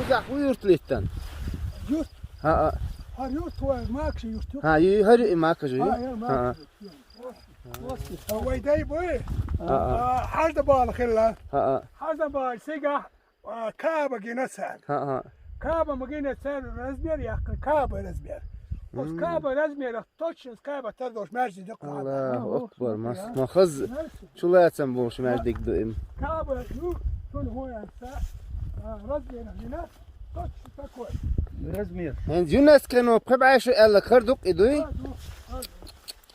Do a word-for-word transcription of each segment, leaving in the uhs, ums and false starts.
Цигахь хӀун юрт литтан? Юрт? ХӀаъ. ХӀара юрт вай Макша юрт ю. ХӀаъ, ю-, хӀара и Макша ю? ХӀаъ, я Макша юрт ю. ХӀаъ. А вай дай буй? ХӀаъ. А, хьарда бала хилла. ХӀаъ. Хьарда бала сигахь, а, Каба гина цар. ХӀаъ, хӀаъ. Каба ма гина цар размер яхка, Каба размер. Ос Каба размер, точно Каба тардош маьждиг дакха. Аллаху акбар, мас-, ма хаза чулацам болуш маьждиг ду им. Каба, ну, тун хӀоян ца, а, размер гина, точно такой. Размер. ХӀинца ЮНЕСКОно пхи бӀаьшу аьлла хар дукъ и дуй? Да, ду, да,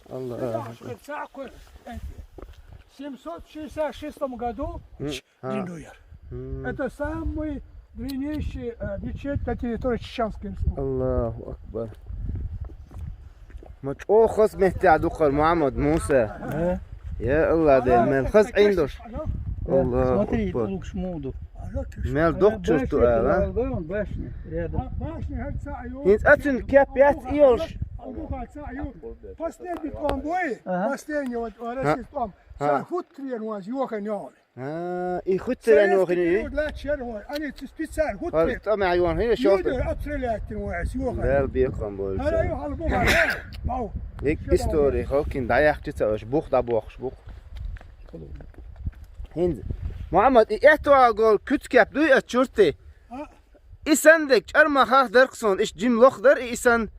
ду. Аллаху акбар. Семьсот шестьдесят шестом году М. А. Диндуяр. М. Это самый древнейший, э, мечеть на территории Чеченской Республики. Аллаху акбар. Ма чӀогӀа хаза меттехь ду хӀара, Мухьаммад, Муса. А? Я Аллах, Дела, мел хаза Ӏин долуш. Аллаху акбар. Смотри, лукш муду. Мел доккхачуьра ду ала. Башня, башня рядом. А, башня, хӀара цхьаъ ю. ХӀинца а цуьнан кеп яц и йолуш. Последний тӀом бой? Ага. Последний, вот, российский тӀом. Сан хӀуттарера ван йохийна йолу. А, и хӀуттарен йохийна ю? Лаьтташ яра вай. Ани цу специально хӀуттарен. ХӀара тӀамехь йохийна ю, шортта. Юдо обстрелять вай ас йохийна. Дала бекхам болчу. ХӀара ю хьала бухахь. Бау. Век истори халкин дӀаяхча ца ош, бух дӀабохуш бух. ХӀинца. Мухьаммад, и эттвал гол куьцкеп дуй ас чурти? А? И сан дерг чӀармахах дарх суна, иштта жима лох дара и, и сан,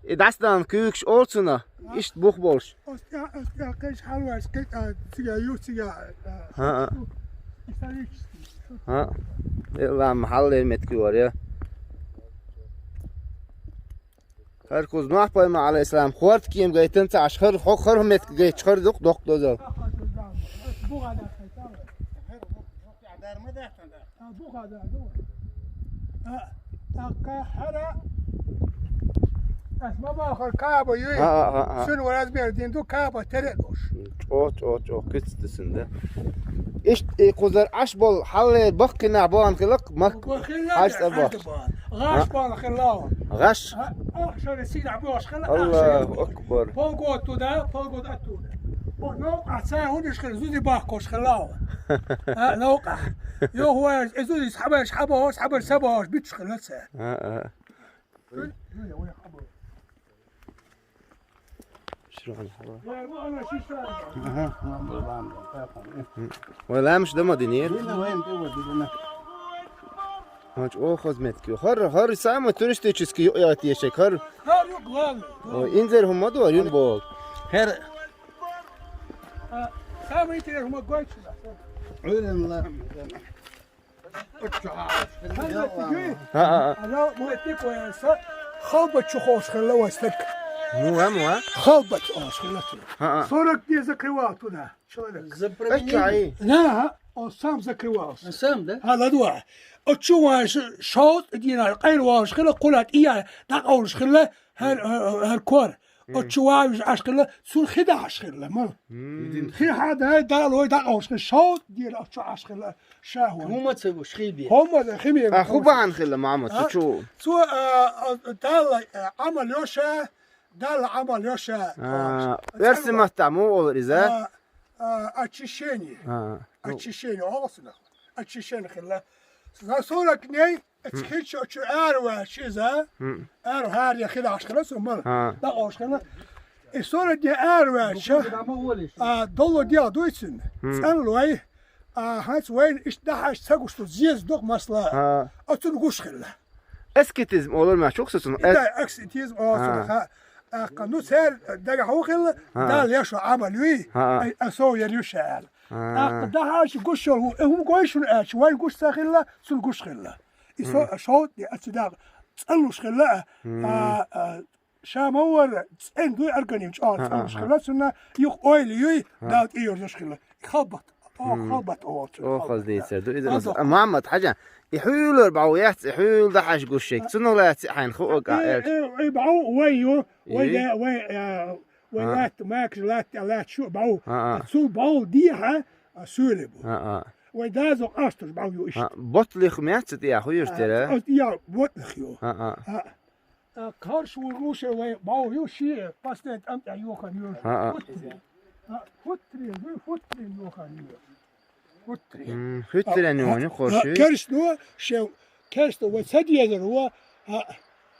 и дӀасадан куьйгаш олу цунах, иштта бух болуш. Оцу тӀе, оцу тӀе кхечу хьалваьш, кхечу, а, цига ю, цига, а, ХӀаъ. Исторический. ХӀаъ. Иллам хьалле метка вара, я. ХӀара кхуза Нохь-пайхамар, Ӏалайхиссалам, хорта кема гайтина ца Ӏаш, хӀара хьо-, хӀара метка гайтча, хӀара дукха доккха дозал. ТӀаккха хӀара, ас ма бохура, Каба юй? ХӀаъ, хӀаъ, хӀаъ. Цуьнан размер дина ду, Каба тера а долуш. ЧӀогӀа, чӀогӀа, чӀогӀа куьцдисина да. Иштта и кхузара Ӏаш болу хьаллера баккхий нах бахана хилла-кх Макка. Бахана хьаьжцӀа бахча. ГӀаш бахана хилла. ГӀаш? А, а, шайна сийна бохуш хилла, а, Аллаху акбар. Полгода туда, полгода оттуда. О, ну, а цара хӀунда хилла, зуди бахкош хилла. А, ну, а. Йо, хӀой, и зуди схьаберш, хьабохуш, схьаберш, сабохуш, биташ хилла цара. А, а. Вай ламаш дан ма динера? Дина вайн тӀе вадигина. Хьанча оха хаза метка ю. ХӀара, хӀара самый туристический юкъ яла тешаг, хӀара. ХӀара ю главный. Ой, инзер хӀума ду, юн боху. ХӀара. А, самый интересный хӀума гойчу. Ӏуьйранна ла. А, а, а. Ана, ну, это такое, са, халбат чу ховш хилла вай стаг. Муха, муха? Халбат ош хилла цу. А, а. Сорок дней закрывал туда человек. Запрет. Ай. На, он сам закрывался. Он сам, да? А, ладуа. О, чу ван ш-, шоут дина, къайр ваш хилла, кулат ия, дакъ олуш хилла, хар, хар, хар кор. Оцу чу ван вижа Ӏаш хилла, цуьнан хи дахьаш хилла, ма. Хи хьан дай, далой дакъа уьш хилла, шовда дийра оцу чу Ӏаш хилла, ша хӀума. ХӀума ца гуш, хи бе. ХӀума ца, хи бе. А, хӀу бахьана хилла, Мухьаммад, цу чу? Цо, а, а, Далла, а, Ӏамал йо ша, Далла Ӏамал йо ша. А, оьрсийн маттахь муха олура иза? А, а, очищение. А, ну. Очищение, оцунах. Очищение хилла. За сорок дней, Эцу хи чу, чу ара ваьлча иза, ара хӀара я хи дахьаш хилла цу мала. ДӀакъовш хилла. И сорок дней ара ваьлча, а, доллар дегӀ дуй цуьнан. ЦӀанлой, а, хӀанз вайна иштта дахьаш ца гуш ду, зеза дукха масала. Оцунна гуш хилла. Аскетизм олур ма чух со цунна? Да, аскетизм олур цунна, ха. ТӀаккха, ну, церан дагахь хӀун хилла, Далла я шо Ӏамал юй, а, а, сов яр ю ша аьлла. ТӀаккха дахьаш гуш йолу хӀу, э, хӀума гой шуна аьлча, вайн гуш ца хилла, цунна гуш хилла. И со, шовда, а, цу дагӀа цӀанлуш хилла, а, а, ша ма вара, цӀена дуй организм чӀогӀа цӀанлуш хилла, цунна юха ойла юй, Далла тӀейорзуш хилла. Халбат, о, халбат оцу. О, хаза дийцар ду иза. Мухьаммад-хьаьжа, и хьуьлар бӀов яц, и хьуьла дахьаш гуш шайга. Цунах лаьцна хьайна хӀу ага аьлча. И, и, и бӀов вай ю, вай, вай, а, Вай латта, макаш латта, латта шу бӀов. Цул бӀов дехьа, а, суьйле бу. Вай дазо къастош бӀов ю иштта. Ботлих меца тӀехь хуьйуш тера? Оцу тӀехь ботлих ю. А, а. А, кхарш ву луше вай бӀов ю ши, пасте тӀам тӀехь йохар ю. А, а. Хутре. А, хутре, вуй хутре йохар ю. Хутре. М, хутре а, нуни а, хорши. Керш ду, шев Кеста вай ца дезар ва, а,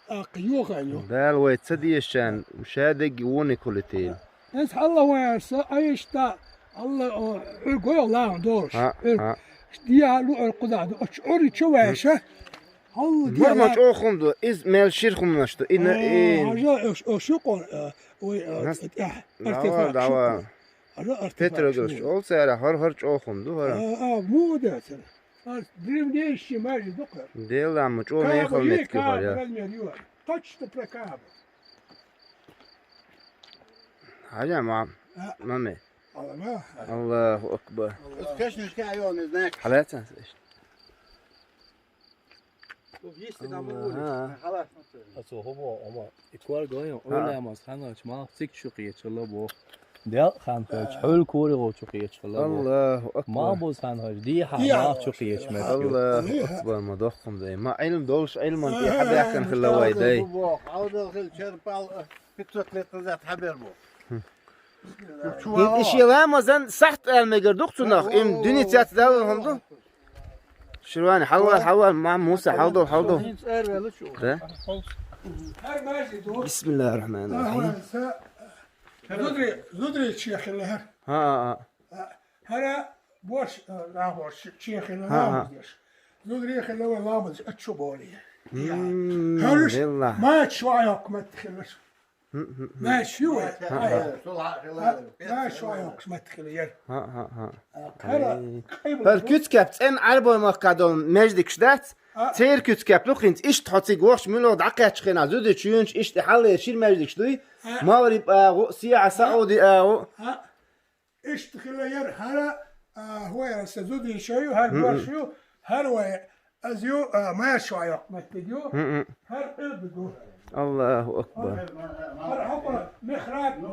а, йохайна ю. Дала вай ца дезачарна шадеррига вониг хулийтийла. Эс хьалла вай арса, айшта, Алла, о, гӀур гой Аллахьа долуш. А, гӀур. А. Дия луъур кхузахь ду, оч гӀур чу вайша. Хьалла дия Мурма ла- чӀогӀа хӀума ду, иза мел шира хӀуманаш ду. Ина, О, ин. Хьажа, ош, ош ю къо-, а, ой, а, Нас-, тӀехь, давай, артефакт шу давай. Къо-, хьажа артефакт Петроглаш шу. Олу цара хӀара, хӀара чӀогӀа хӀума ду, хӀара. А, а, муха дацара. Ас древнейший маьждиг ду-кх. Делла ма чӀо Каба мехала ю, метки Каба хьаря. Размер ю. Точно про Каба. Хьаря ма, А. Маме. Аллах. Аллаху акбар. Ус кешнаш ка айо, не знаю. Хьалаца. Тут есть там улица. Ага. Халас. Ацо хобо, ама. И квар гойн, А. Оля мас хангач, ма цик чу кхечала бо. Дел хан хач, хьул кори го чу кхечала бо. Аллаху акбар. Ма боз хан хач, ди ха Я. Ма чу кхеч мет. Аллаху акбар, ма дохкум дай. Ма илм долш, илман ти хабякан хилла вай дай. Аудал хил черпал, пятьсот лет назад хабер бо. Хм. Чувала. Иши ламазан сахт эл мегар духцунах, им дуни цят дал хонду. Ширвани, хьалвал, хьалвал, ма Муса, хьалдол, хьалдол. Да? Бисмиллахир-рахманир-рахим. Зудри, зудри чехилла хӀара. ХӀа, хӀа, хӀа. ХӀара борш, э, рагӀор чехилла ламаз деш. Зудри хилла вай ламаз ачу боли. ХӀарш ма чуайок мат хилла. Мгм, мгм. Маьш ю вай? Маьш ю вай, йоккхуш меттиг хила яра. ХӀа, хӀа, хӀа. ХӀара куьцкеп цӀена Ӏарбой махка долу маьждигаш дац? Церан куьцкеп ду хӀинца, иштта хьо цига вахча муьлха дӀакхаьчча хенахь зуьдачу юьнчу иштта хьалле шира маьждигаш дуй? Магъриб агӀу, Сиа Сауди агӀу. Иштта хила яра хӀара, а, хӀоьга сан зудийша ю, хӀара борша ю, хӀара вай, аз ю, а, маьрша йоккха меттиг ю, хӀара къилба ду. Аллаху акбар. ХӀара хьокъа михраб. А,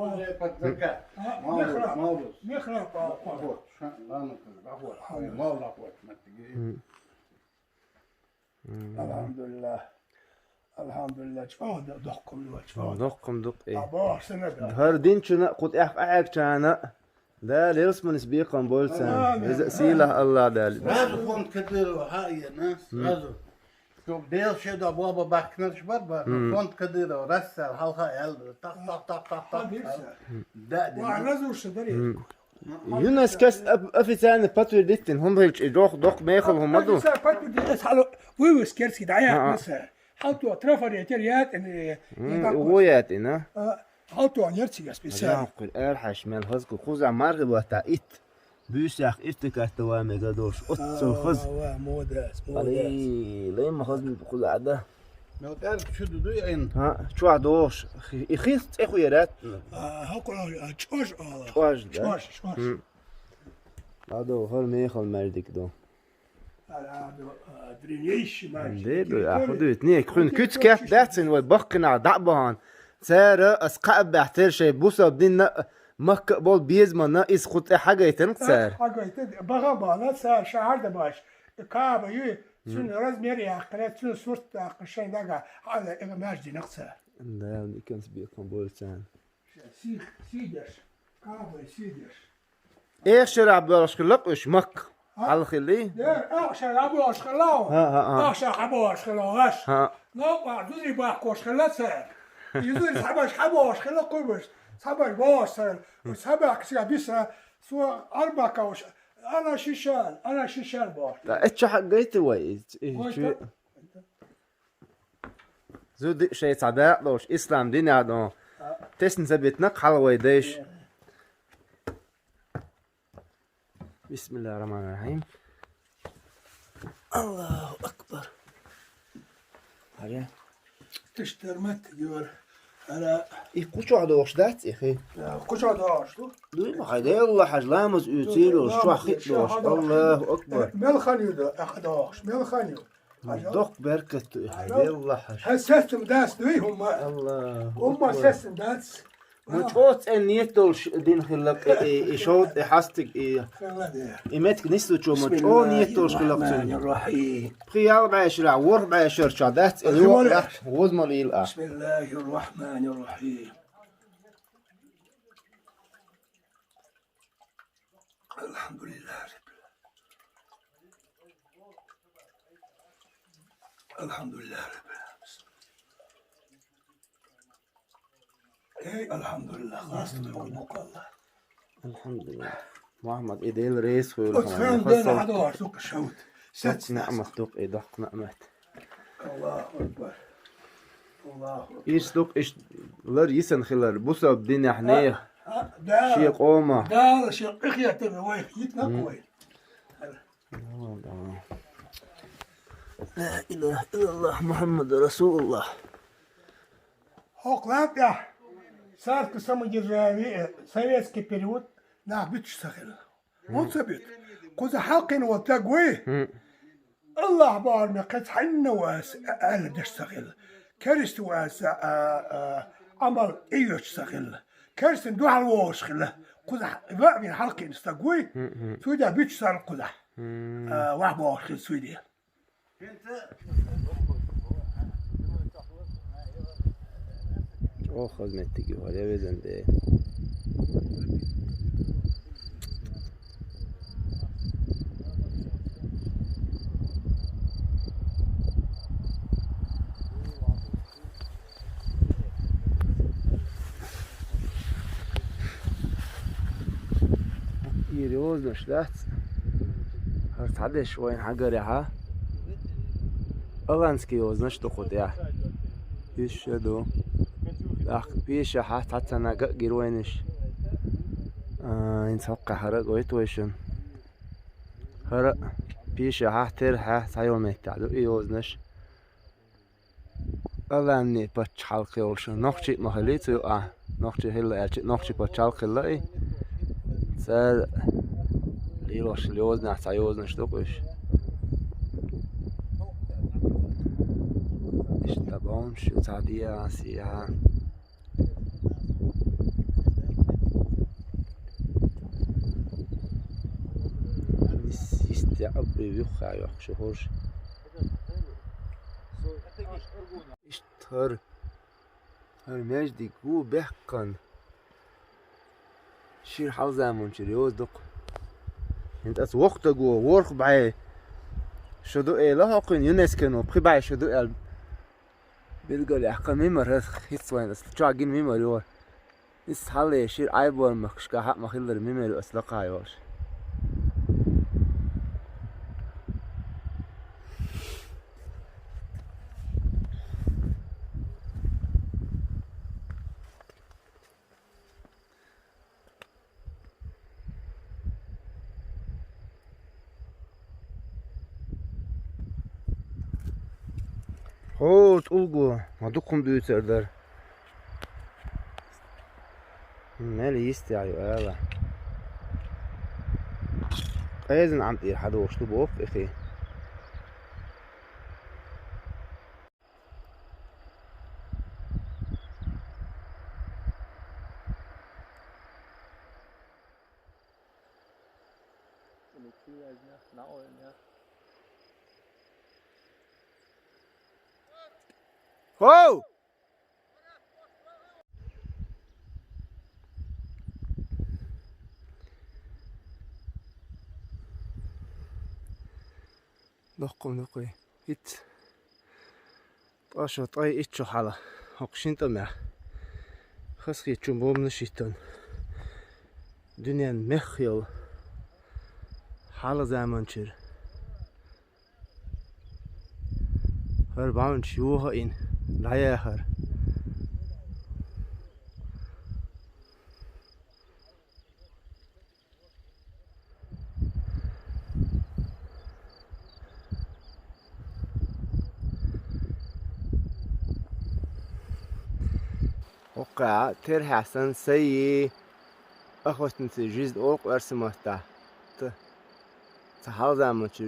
михраб. Михраб. Алхьамдулиллах. Алхьамдулиллах, чӀогӀа доккхум ду, чӀогӀа. Доккхум ду-кх и. А, боху санна да. ХӀара динчунна а, кху тӀехь къахьегчарна а Дала ялсаманис бекхам бойла царна. Амин. Иза а сийлахь Аллах Дала. Сразу фонд Кадырова хьаена, сразу. Чтоб Дела шеда боба бахкнарш бар, бар. Фонд Кадырова рассал хьалха ял. Тах, тах, тах, тах, тах. Да, да. Ва разуша дари. ЮНЕСКО-с оф-, официально подтвердить дина, хӀума хилча, и дох-, доккха мехала хӀума ду. Официально подтвердить, ас хьала вывоз керски дӀаяхьа маса. Хьал то трафаретер ятӀина, э, угу ятӀина. А, хьал то нерцигас специально. Арахьаш мел хаза кхуза мархи батта итт. Буьйсах иртикатта ва мега дош. Оццул хаза. Ва, ва, молодец, молодец. Али, лайма хаза кхуза да. Мел кӀаьрга чу ду дуй айна? ХӀа, чохь дохуш. И хих цӀе хуьйрат? А, хӀокхуьнан, а, чӀож ала. ЧӀож, да? ЧӀож, чӀож. Ладо, хӀара мехала маьждиг ду. Ара, а, древнейший маьждиг. Де ду, а, хӀу дуьйцу? Не, кхуьнан куьцкеп дац хӀинца вай баккхинахь дӀа а бахана. Цара ас кхаъ баьхтира шайн бусалба динна а, Макка а болу безаманна иза кху тӀе хьагайтина цара. Хьагайтина, баха а бахана, цара ша хьарда баш. Каба ю, цуьнан размер яьккхина, цуьнан сурт яьккхина, шайн дагахь хьала и маьждиг дина цара. Дала диканца бекхам бойла царна. Сий, сий деш, кабай сий деш. Эхшара боьлхуш хилла-кх уьш Макка. Хьалхилий? Дера, эхшара хьабоьлхуш хилла ву. ХӀа, хӀа, хӀа. Эхшара хьабоьлхуш хилла ву аш. ХӀа. Новкъа зузи баккхош хилла цара. И зузи цхьабаш хьабоьлхуш хилла кхуьбаш. Цхьабаш бохуш цара. Цхьабаьхкича биса, цо арбакавуш, ана шишан, ана шишан бохуш. Ткъа эццахь гайта вай? Вай чу- та- Зуда шайн цхьа дакъа долуш, ислам динехь долу, тесна ца битина кхалла вай дайша. Бисмиллахир-рахманир-рахим. Аллаху акбар. Хьажа. Тиштар маттиг йора. Ара. И кху чохь дохуш дац, и хи? Я, кху чохь дохуш ду. Дуй ма хьай, Делла хьажа, ламаз уьйцийла, чохь хи дохуш. Аллаху акбар. Мел хан ю ду, ахьа дохуш, мел хан ю. Доккха беркат ду и хьан, Делла хьаша. Хьан сестам дац дуй хӀумма? Аллаху акбар. ХӀумма сестам дац. Ма чӀогӀа цӀена ниет долуш дина хилла и, и, и шовда, и хьастиг, и, и метка нислучо ма чӀогӀа ниет долуш хилла цуьнан. Пхи ял бӀешарахь, ворхӀ бӀешарчохь дац и, юкъа латта, воза ма лийла а. Алхьамдулиллахи Раббил. الحمد لله رب العالمين. Эй, алхьамдулиллахӀ, хастам хьуна боккъалла. АлхьамдулиллахӀ. Мухьаммад, и Дела реза хуьлда хьуна. Оцхьан дена хьадогӀаш дукха шовт. Доккха ниӀмат дукха, и доккха ниӀмат. Аллаху акбар. Аллаху акбар. Иш дукха, иш лар йисан хилар, бусалба динехь нехан. А, а, да. Шен къоман. Дала шен къинхетаме вай йитина вай. Ла илахӀа иллаллахӀ, Мухьаммаду расулуллахӀ. ХӀокху лаьттахь царский самодержавие, советский период нах буьтуш ца хилла. ХӀун ца буьту? Кхуза хьалкхина волу стаг вуй? Аллахь бахьана кхин цхьанна ву аса аьлла деш ца хилла. Керста ву аса, а, а, Ӏамал тӀеоьцуш ца хилла. Керстан дуьхьал вогӀуш хилла. Кхузахь ваъ вина хьалкхиъна стаг вуй, цуьйда буьтуш царна кхузахь. А, ваьхьа богӀуш хилла цуьйда. ЧӀогӀа хаза меттиг ю хӀара, я везан Дела. Ира йозанаш дац. ХӀара цхьадерш вайна хьагарехьа. Аланский йозанаш ду кху тӀехь. Уьш ша ду. ТӀаккха пешахьа цхьацца нага а гира вайнаш. А, хӀинца хӀоккхахь хӀара а гойту вай шуна. ХӀара а пешахьа, терхьехь цхьайолу меттехь ду и йозанаш. Аланний пачхьалкх йолуш, нохчий а ма хилий цу юкъахь. Нохчий хилла аьлча, нохчий пачхьалкх хилла и. Цара лелош йозанехь цхьа йозанаш ду-кх уьш. Иштта бовнаш ю цхьа дегӀан сехьа. Йистехь а бен юххехь йохкуш ю хӀорш. Иштта хӀара, хӀара маьждиг ву баьккхина. Шира хьалха заманчуьра йоза ду-кх. ХӀинца аса воккха стаг ву, ворхӀ бӀе шу ду элира хьо кхуьнан, ЮНЕСКОно пхи бӀе шу ду аьлла. Билгалъяьккхина мимар хӀара, хӀинца вайна аса чохь гина мимар ю хӀара. Иза хьалха шира Ӏайбор-махкашкахь а ма-хиллара мимар ю аса лакхахь йолуш. ХӀо, тӀулго, ма дукха хӀума дуьйцур дара. Мел йистехь ю ала. Къезан Ӏам тӀера хьадогӀуш ду боху и хи. ХӀо! Доккхун дукхий. ХӀинца ткъа шо, ткъе итт шо хьала хӀокху шина тӀамехь хазахетачун бомбанаш хӀиттина дуьненан мехха йолу хьалха заманчуьра. ХӀара бӀаьвнаш юха а йина, дӀаяхара. ХӀокху терхьехь санна, сайи охотницей жизнь олу-кх оьрсийн маттахь. Ца хьалха заманчу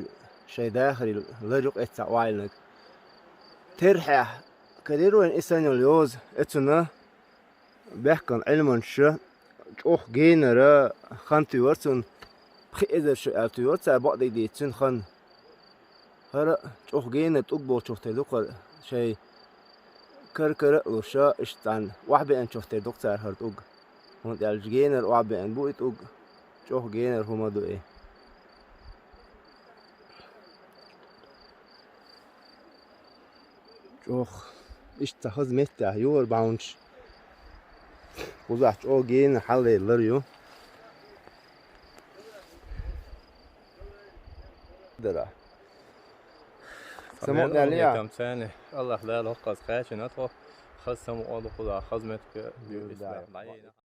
шайн дахарий лар ю-кх эццахь охьайиллинарг. Терхьехь карийра вайна и санна йолу йоза, эцунна баьхкина Ӏилманчаша чӀогӀа генара хан туьйхира цунна, пхи эзар шо аьлла туьйхира цара, бакъдерг дийцича цуьнан хан. ХӀара а чӀогӀа генара тӀулг болчух тера ду-кх хӀара, шайн кара-кара а луш, иштта цхьаьна охьабеанчух тера ду-кх цара хӀара тӀулг. ХӀунда аьлча генара охьабеана бу и тӀулг, чӀогӀа генара хӀума ду и. Ох, иштта хаза меттехь юхара бахьанаш. Кхузахь чӀогӀа гена хьалаеллар ю. Дара. Самукъадаьлла я? Там цене. Аллах Дала хӀокхуза кхаьчна тхо. Хаза самукъа ду кхузахь, хаза меттиг ю. Ю, да. Ислам.